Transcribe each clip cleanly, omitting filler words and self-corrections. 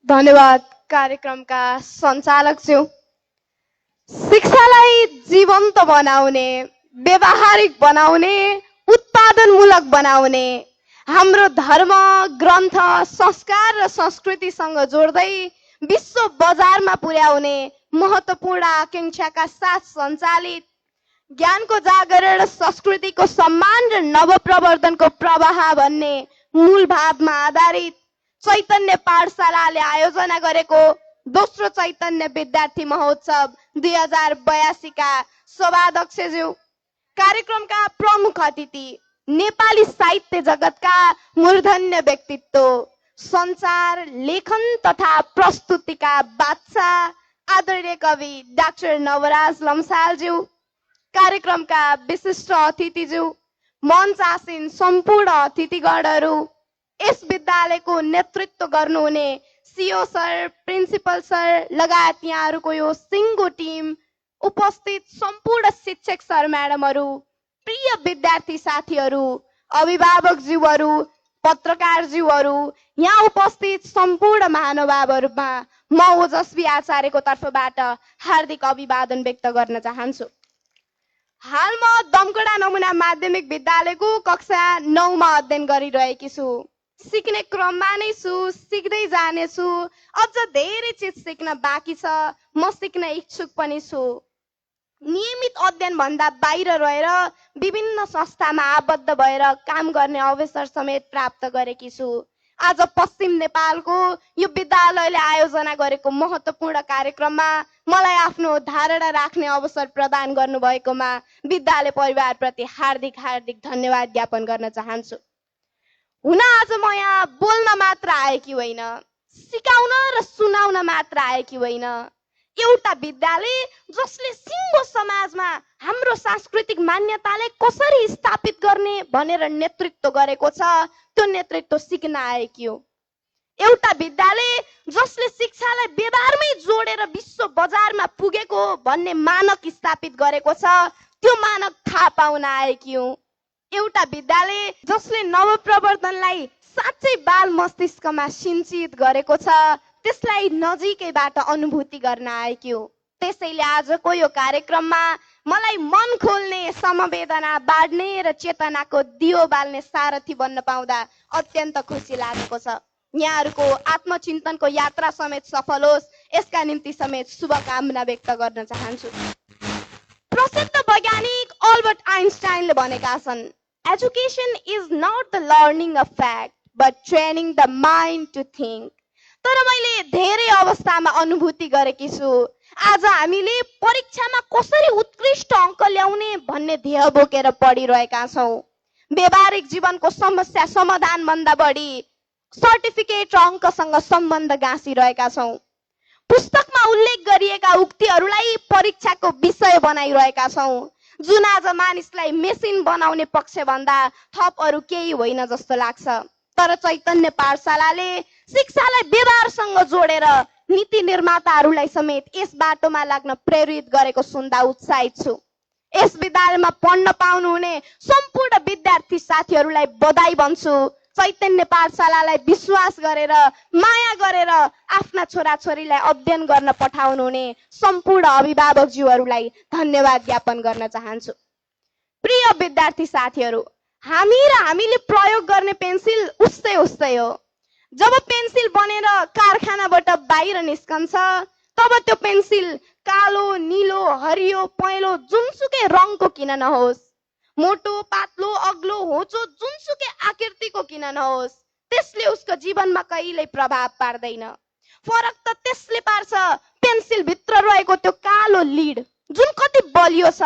धन्यवाद कार्यक्रमका सञ्चालकज्यू। शिक्षालाई जीवन्त बनाउने, व्यवहारिक बनाउने, उत्पादनमूलक बनाउने, हाम्रो धर्म, ग्रन्थ, संस्कार र संस्कृतिसँग जोड्दै विश्व बजारमा पुर्याउने महत्त्वपूर्ण आकांक्षाका साथ सञ्चालित ज्ञानको जागरण, संस्कृतिको सम्मान र नवप्रवर्धनको प्रवाह भन्ने मूल भावमा आधारित चैतन्य पाठशालाले आयोजना गरेको दोस्रो चैतन्य विद्यार्थी महोत्सव 2082 का सभाध्यक्षज्यू, कार्यक्रमका प्रमुख अतिथि, नेपाली साहित्य जगतका मूर्धन्य व्यक्तित्व, सञ्चार, लेखन तथा प्रस्तुतिका बादशाह आदरणीय कवि डाक्टर नवराज लम्सालज्यू, कार्यक्रमका विशिष्ट अतिथिज्यू, मञ्च आसीन सम्पूर्ण अतिथिगणहरू, यस विद्यालयको नेतृत्व गर्नुहुने सीओ सर, प्रिन्सिपल सर लगायत यहाँहरूको यो सिङ्गो टिम, उपस्थित सम्पूर्ण शिक्षक सर म्याडमहरू, प्रिय विद्यार्थी साथीहरू, अभिभावकज्यूहरू, पत्रकारज्यूहरू, यहाँ उपस्थित सम्पूर्ण महानुभावहरूमा म ओजस्वी आचार्यको तर्फबाट हार्दिक अभिवादन व्यक्त गर्न चाहन्छु। हाल म दमकड़ा नमुना माध्यमिक विद्यालयको कक्षा 9 मा अध्ययन गरिरहेकी छु। सिक्ने क्रममा नै छु, सिक्दै जानेछु। अझ धेरै चिज सिक्न बाँकी छ, म सिक्न इच्छुक पनि छु। नियमित अध्ययन भन्दा बाहिर रहेर विभिन्न संस्थामा आबद्ध भएर काम गर्ने अवसर समेत प्राप्त गरेकी छु। आज पश्चिम नेपालको यो विद्यालयले आयोजना गरेको महत्त्वपूर्ण कार्यक्रममा मलाई आफ्नो धारणा राख्ने अवसर प्रदान गर्नुभएकोमा विद्यालय परिवारप्रति हार्दिक हार्दिक धन्यवाद ज्ञापन गर्न चाहन्छु। हुन आज म यहाँ बोल्न मात्र आएकी होइन, सिकाउन र सुनाउन मात्र आएकी होइन। एउटा विद्यालय जसले सिङ्गो समाजमा हाम्रो सांस्कृतिक मान्यतालाई कसरी स्थापित गर्ने भनेर नेतृत्व गरेको छ, त्यो नेतृत्व सिक्न आएकी हो। एउटा विद्यालय जसले शिक्षालाई व्यवहारमै जोडेर विश्व बजारमा पुगेको भन्ने मानक स्थापित गरेको छ, त्यो मानक थाहा पाउन आएकी हुँ। एउटा विद्यालय जसले नवप्रवर्धनलाई साँच्चै बाल मस्तिष्कमा सिञ्चित गरेको छ, त्यसलाई नजिकैबाट अनुभूति गर्न आएकी हो। त्यसैले आजको यो कार्यक्रममा मलाई मन खोल्ने, समवेदना बाँड्ने र चेतनाको दियो बाल्ने सारथी बन्न पाउँदा अत्यन्त खुसी लागेको छ। यहाँहरूको आत्मचिन्तनको यात्रा समेत सफल होस्, यसका निम्ति समेत शुभकामना व्यक्त गर्न चाहन्छु। प्रसिद्ध वैज्ञानिक अल्बर्ट आइन्स्टाइनले भनेका छन्, education is not the learning of fact but training the mind to think. तर मैले धेरै अवस्थामा अनुभूति गरेकी छु। आज हामीले परीक्षामा कसरी उत्कृष्ट अङ्क ल्याउने भन्ने ध्येय बोकेर पढिरहेका छौँ। व्यवहारिक जीवनको समस्या समाधान भन्दा बढी सर्टिफिकेट र अङ्कसँग सम्बन्ध गाँसिरहेका छौँ। पुस्तकमा उल्लेख गरिएका उक्तिहरूलाई परीक्षाको विषय बनाइरहेका छौँ, जुन आज मानिसलाई मेसिन बनाउने पक्षभन्दा थप अरू केही होइन जस्तो लाग्छ। तर चैतन्य पाठशालाले शिक्षालाई व्यवहारसँग जोडेर नीति निर्माताहरूलाई समेत यस बाटोमा लाग्न प्रेरित गरेको सुन्दा उत्साहित छु। यस विद्यालयमा पढ्न पाउनुहुने सम्पूर्ण विद्यार्थी साथीहरूलाई बधाई भन्छु। चैतन्य पाठशालालाई विश्वास गरेर, माया गरेर आफ्ना छोराछोरीलाई अध्ययन गर्न पठाउनुहुने सम्पूर्ण अभिभावकज्यूहरूलाई धन्यवाद ज्ञापन गर्न चाहन्छु। प्रिय विद्यार्थी साथीहरू, हामीले प्रयोग गर्ने पेन्सिल उस्तै उस्तै हो। जब पेन्सिल बनेर कारखानाबाट बाहिर निस्कन्छ, तब त्यो पेन्सिल कालो, नीलो, हरियो, पहेँलो जुनसुकै रङको किन नहोस्, मोटो, पातलो, अग्लो, होचो जुनसुकै आकृतिको किन नहोस्, त्यसले उसको जीवनमा कहिल्यै प्रभाव पार्दैन। फरक त त्यसले पार्छ पेन्सिल भित्र रहेको त्यो कालो लिड, जुन कति बलियो छ,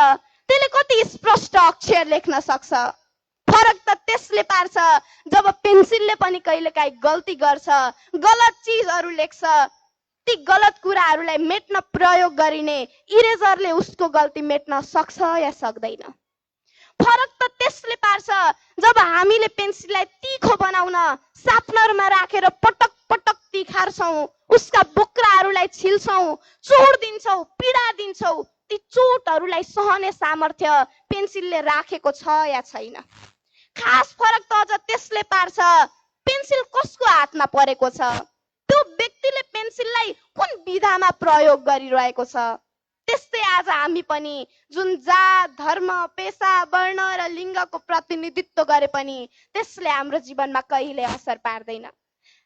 त्यसले कति स्पष्ट अक्षर लेख्न सक्छ। फरक त त्यसले पार्छ जब पेन्सिलले पनि कहिलेकाहीँ गल्ती गर्छ, गलत चिजहरू लेख्छ, ती गलत कुराहरूलाई मेट्न प्रयोग गरिने इरेजरले उसको गल्ती मेट्न सक्छ या सक्दैन। फरक त त्यसले पार्छ जब हामीले पेन्सिललाई तीखो बनाउन सार्पनरमा राखेर पटक पटक तिखार्छौँ, उसका बोक्राहरूलाई छिल्छौँ, चोट दिन्छौँ, पीडा दिन्छौँ, ती चोटहरूलाई सहने सामर्थ्य पेन्सिलले राखेको छ या छैन। खास फरक त अझ त्यसले पार्छ पेन्सिल कसको हातमा परेको छ। त्यो व्यक्तिले सृजनशीललाई कुन विधामा प्रयोग गरिरहेको छ। त्यस्तै आज हामी पनि जुन जात, धर्म, पेशा, वर्ण र लिङ्गको प्रतिनिधित्व गरे पनि त्यसले हाम्रो जीवनमा कहिले असर पार्दैन।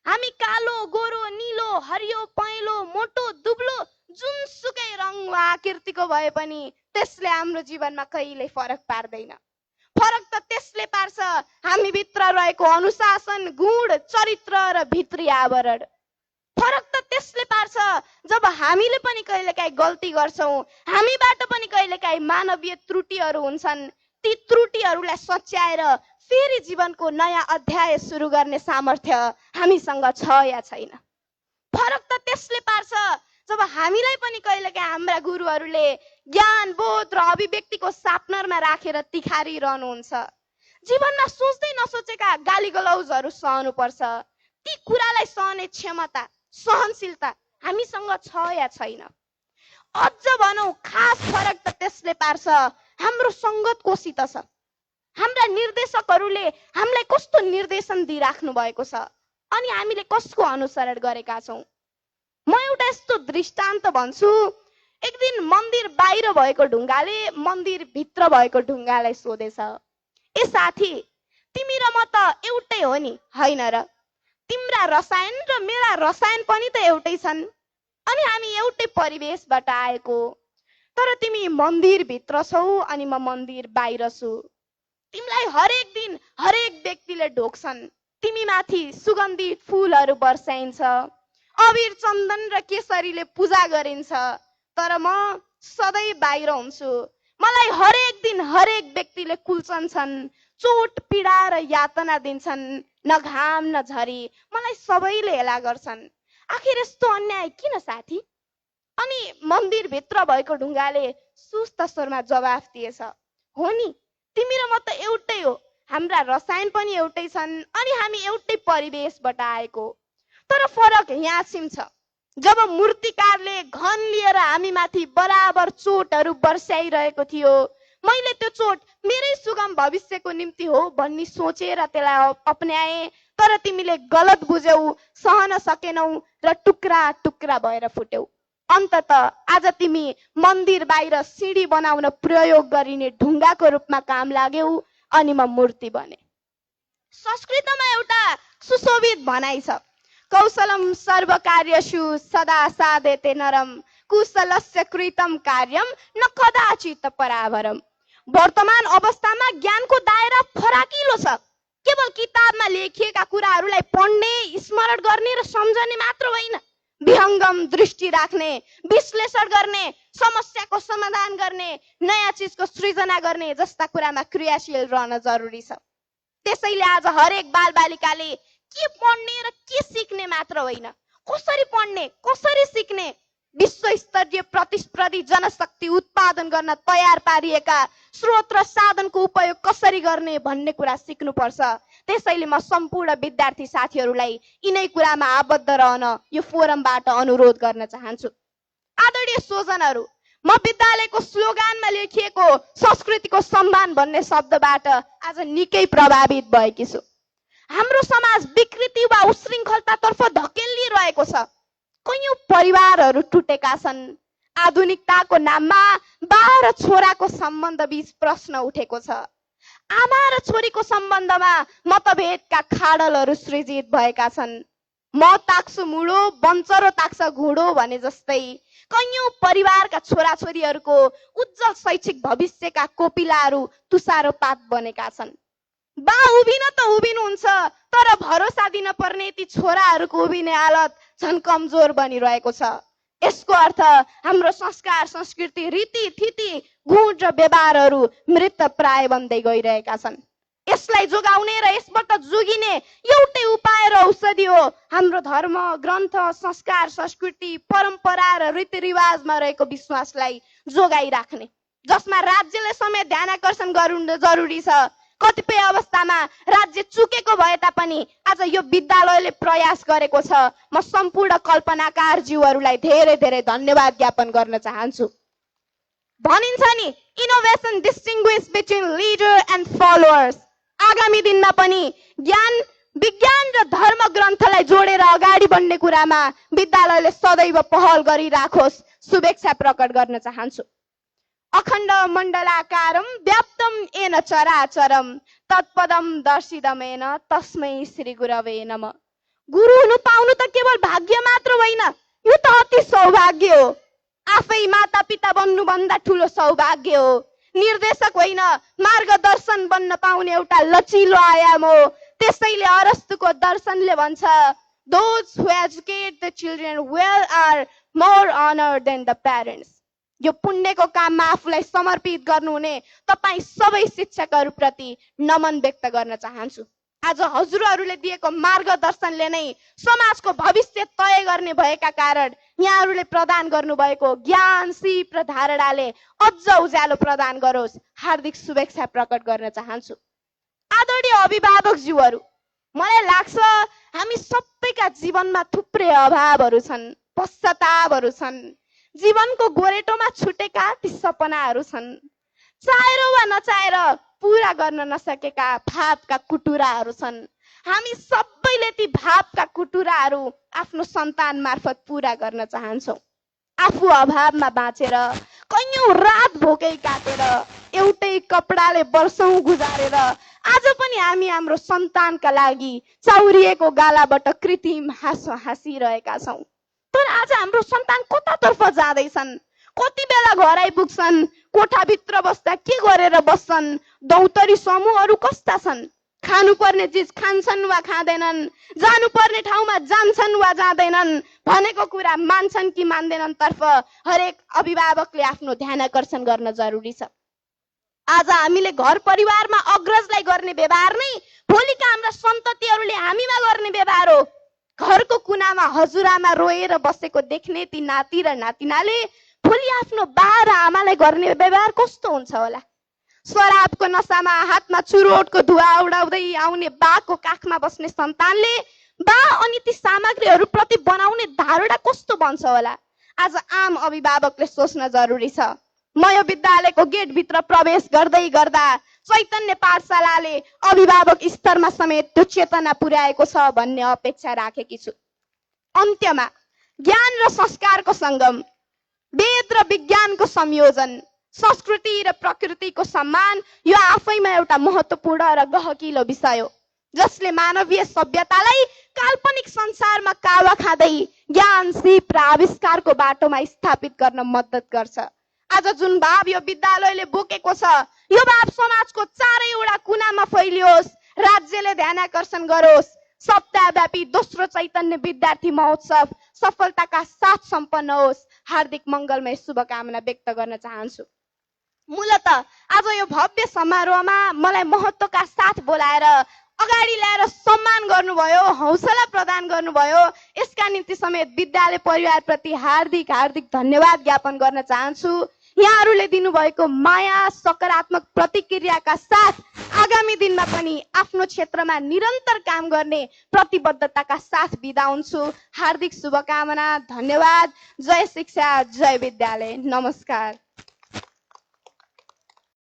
हामी कालो, गोरो, निलो, हरियो, पहेँलो, मोटो, दुब्लो, जुनसुकै रङ वा आकृतिको भए पनि त्यसले हाम्रो जीवनमा कहिले फरक पार्दैन। फरक त त्यसले पार्छ हामी भित्र रहेको अनुशासन, गुण, चरित्र र भित्री आवरण। फरक त त्यसले पार्छ जब हामीले पनि कहिलेकाहीँ गल्ती गर्छौँ, हामीबाट पनि कहिलेकाहीँ मानवीय त्रुटिहरू हुन्छन्। ती त्रुटिहरूलाई सच्याएर फेरि जीवनको नयाँ अध्याय सुरु गर्ने सामर्थ्य हामीसँग छ या छैन। फरक त त्यसले पार्छ जब हामीलाई पनि कहिलेकाहीँ हाम्रा गुरुहरूले ज्ञान, बोध र अभिव्यक्तिको सापनरमा राखेर तिखारिरहनुहुन्छ। जीवनमा सोच्दै नसोचेका गाली गलौजहरू सहनुपर्छ। ती कुरालाई सहने क्षमता, सहनशीलता हामीसँग छ या छैन। अझ भनौँ खास फरक त त्यसले पार्छ हाम्रो सङ्गत कोसित छ। हाम्रा निर्देशकहरूले हामीलाई कस्तो निर्देशन दिइराख्नु भएको छ अनि हामीले कसको अनुसरण गरेका छौँ। म एउटा यस्तो दृष्टान्त भन्छु। एक दिन मन्दिर बाहिर भएको ढुङ्गाले मन्दिर भित्र भएको ढुङ्गालाई सोधेछ, ए साथी, तिमी र म त एउटै हो नि, होइन र? तिम्रा रसायन र मेरा रसायन पनि त एउटै छन् अनि हामी एउटै परिवेशबाट आएको, तर तिमी मन्दिर भित्र छौ अनि म मन्दिर बाहिर छु। तिमीलाई हरेक दिन हरेक व्यक्तिले ढोक्छन्, तिमी माथि सुगन्धित फुलहरू बर्साइन्छ, अबिर, चन्दन र केसरीले पूजा गरिन्छ, तर म सधैँ बाहिर हुन्छु। मलाई हरेक दिन हरेक व्यक्तिले कुल्चन्छन्, चोट पीडा र यातना दिन्छन्, न घाम न झरी मलाई सबैले हेला गर्छन्। आखिर यस्तो अन्याय किन साथी? अनि मन्दिरभित्र भएको ढुङ्गाले सुस्त स्वरमा जवाफ दिएछ, हो नि, तिमी र म त एउटै हो, हाम्रा रसायन पनि एउटै छन् अनि हामी एउटै परिवेशबाट आएको। तर फरक यहाँ सिम छ, जब मूर्तिकारले घन लिएर हामी माथि बराबर चोटहरू बर्स्याइरहेको थियो, मैले त्यो चोट मेरै सुगम भविष्यको निम्ति हो भन्ने सोचेर त्यसलाई अपनाए, तर तिमीले गलत बुझ्यौ, सहन सकेनौ र टुक्रा टुक्रा भएर फुट्यौ। अन्ततः आज तिमी मन्दिर बाहिर सिडी बनाउन प्रयोग गरिने ढुङ्गाको रूपमा काम लाग्यौ अनि म मूर्ति बने। संस्कृतमा एउटा सुशोभित भनाइ छ, कौशलम सर्व कार्यसु सदा साधेते नरम कुशलस्य कृतम कार्यम न कदाचित पराभरम। वर्तमान अवस्थामा ज्ञानको दायरा फराकिलो छ। केवल किताबमा लेखिएका कुराहरूलाई पढ्ने, स्मरण गर्ने र सम्झने मात्र होइन, विहङ्गम दृष्टि राख्ने, विश्लेषण गर्ने, समस्याको समाधान गर्ने, नयाँ चिजको सृजना गर्ने जस्ता कुरामा क्रियाशील रहन जरुरी छ। त्यसैले आज हरेक बालबालिकाले के पढ्ने र के सिक्ने मात्र होइन, कसरी पढ्ने, कसरी सिक्ने, विश्वस्तरीय प्रतिस्पर्धी जनशक्ति उत्पादन गर्न तयार पारिएका स्रोत र साधनको उपयोग कसरी गर्ने भन्ने कुरा सिक्नुपर्छ। त्यसैले म सम्पूर्ण विद्यार्थी साथीहरूलाई यिनै कुरामा आबद्ध रहन यो फोरमबाट अनुरोध गर्न चाहन्छु। आदरणीय स्वजनहरू, म विद्यालयको स्लोगानमा लेखिएको संस्कृतिको सम्मान भन्ने शब्दबाट आज निकै प्रभावित भएकी छु। हाम्रो समाज विकृति वा उशृङ्खलतातर्फ धकेलिरहेको छ। कयौं परिवारहरू टुटेका छन्। आधुनिकताको नाममा बा र छोराको सम्बन्ध बीच प्रश्न उठेको छ। आमा र छोरीको सम्बन्धमा मतभेदका खाडलहरू सृजित भएका छन्। म ताक्छु मुडो, बन्चरो ताक्छ घुडो भने जस्तै कयौं परिवारका छोराछोरीहरूको उज्जवल शैक्षिक भविष्यका कोपिलाहरू तुषारोपात बनेका छन्। बा उभिन त उभिनुहुन्छ, तर भरोसा दिन पर्ने ती छोराहरूको उभिने हालत झन् कमजोर बनिरहेको छ। यसको अर्थ हाम्रो संस्कार, संस्कृति, रीतिथिति, गुण र व्यवहारहरू मृत प्राय बन्दै गइरहेका छन्। यसलाई जोगाउने र यसबाट जोगिने एउटै उपाय र औषधि हो हाम्रो धर्म, ग्रन्थ, संस्कार, संस्कृति, परम्परा र रीतिरिवाजमा रहेको विश्वासलाई जोगाइराख्ने, जसमा राज्यले समेत ध्यानाकर्षण गर्नु जरुरी छ। कतिपय अवस्थामा राज्य चुकेको भए तापनि आज यो विद्यालयले प्रयास गरेको छ। म सम्पूर्ण कल्पनाकार जीवहरूलाई धेरै धेरै धन्यवाद ज्ञापन गर्न चाहन्छु। भनिन्छ नि, innovation distinguish between leader and followers. आगामी दिनमा पनि ज्ञान विज्ञान र धर्म ग्रन्थलाई जोडेर अगाडि बढ्ने कुरामा विद्यालयले सदैव पहल गरिराखोस्, शुभेच्छा प्रकट गर्न चाहन्छु। अखण्ड मण्डलाकारं व्याप्तं येन चराचरं तत्पदं दर्शिदमेन तस्मै श्री गुरवे नमः। गुरु हुनु पाउनु त केवल भाग्य मात्र होइन, यो त अति सौभाग्य हो। आफै माता पिता बन्नु भन्दा ठुलो सौभाग्य हो। निर्देशक होइन, मार्गदर्शन बन्न पाउने एउटा लचिलो आयाम हो। त्यसैले अरस्तुको दर्शनले भन्छ, those who educate the children well are more honored than the parents। यो पुण्यको काममा आफूलाई समर्पित गर्नुहुने तपाईँ सबै शिक्षकहरूप्रति नमन व्यक्त गर्न चाहन्छु। आज हजुरहरूले दिएको मार्गदर्शनले नै समाजको भविष्य तय गर्ने भएका कारण यहाँहरूले प्रदान गर्नुभएको ज्ञान सिप र धारणाले अझ उज्यालो प्रदान गरोस्, हार्दिक शुभेच्छा प्रकट गर्न चाहन्छु। आदरणीय अभिभावकज्यूहरू, मलाई लाग्छ हामी सबैका जीवनमा थुप्रै अभावहरू छन्, पश्चातापहरू छन्, जीवनको गोरेटोमा छुटेका ती सपनाहरू छन्, चाहेर वा नचाहेर पूरा गर्न नसकेका भावका कुटुराहरू छन्। हामी सबैले ती भावका कुटुराहरू आफ्नो सन्तान मार्फत पूरा गर्न चाहन्छौँ। आफू अभावमा बाँचेर कैयौं रात भोकै काटेर एउटै कपडाले वर्षौं गुजारेर आज पनि हामी हाम्रो सन्तानका लागि चाउरिएको गालाबाट कृत्रिम हाँसो हाँसिरहेका छौँ। तर आज हाम्रो सन्तान कतातर्फ जाँदैछन्, कति बेला घर आइपुग्छन्, कोठाभित्र बस्दा के गरेर बस्छन्, दौतरी समूहहरू कस्ता छन्, खानुपर्ने चिज खान्छन् वा खाँदैनन्, जानुपर्ने ठाउँमा जान्छन् वा जाँदैनन्, भनेको कुरा मान्छन् कि मान्दैनन् तर्फ हरेक अभिभावकले आफ्नो ध्यान आकर्षण गर्न जरुरी छ। आज हामीले घर परिवारमा अग्रजलाई गर्ने व्यवहार नै भोलिका हाम्रा सन्ततिहरूले हामीमा गर्ने व्यवहार हो। घरको कुनामा हजुरआमा रोएर बसेको देख्ने ती नाति र नातिनाले भोलि आफ्नो बा र आमालाई गर्ने व्यवहार कस्तो हुन्छ होला। शराबको नसामा हातमा चुरोटको धुवा उडाउँदै आउने बाको काखमा बस्ने सन्तानले बा अनि ती सामग्रीहरू प्रति बनाउने धारणा कस्तो बन्छ होला। आज आम अभिभावकले सोच्न जरुरी छ। म यो विद्यालयको गेटभित्र प्रवेश गर्दै गर्दा चैतन्य पाठशालाले अभिभावक स्तरमा समेत त्यो चेतना पुर्याएको छ भन्ने अपेक्षा राखेकी छु। अन्त्यमा ज्ञान र संस्कारको संगम, वेद र विज्ञानको संयोजन, संस्कृति र प्रकृतिको सम्मान यो आफैमा एउटा महत्त्वपूर्ण र गहकिलो विषय हो, जसले मानवीय सभ्यतालाई काल्पनिक संसारमा कावा खाँदै ज्ञान सिप र आविष्कारको बाटोमा स्थापित गर्न मद्दत गर्छ। आज जुन भाव यो विद्यालयले बोकेको छ, यो भाव समाजको चारैवटा कुनामा फैलियोस्, राज्यले ध्यान आकर्षण गरोस्। सप्ताहव्यापी दोस्रो चैतन्य विद्यार्थी महोत्सव सफलताका साथ सम्पन्न होस्, हार्दिक मङ्गलमय शुभकामना व्यक्त गर्न चाहन्छु। मूलत आज यो भव्य समारोहमा मलाई महत्त्वका साथ बोलाएर अगाडि ल्याएर सम्मान गर्नुभयो, हौसला प्रदान गर्नुभयो, यसका निम्ति समेत विद्यालय परिवारप्रति हार्दिक हार्दिक धन्यवाद ज्ञापन गर्न चाहन्छु। यहाँहरूले दिनुभएको माया सकारात्मक प्रतिक्रियाका साथ आगामी दिनमा पनि आफ्नो क्षेत्रमा निरन्तर काम गर्ने प्रतिबद्धताका साथ बिदा हुन्छु। हार्दिक शुभकामना, धन्यवाद। जय शिक्षा, जय विद्यालय। नमस्कार।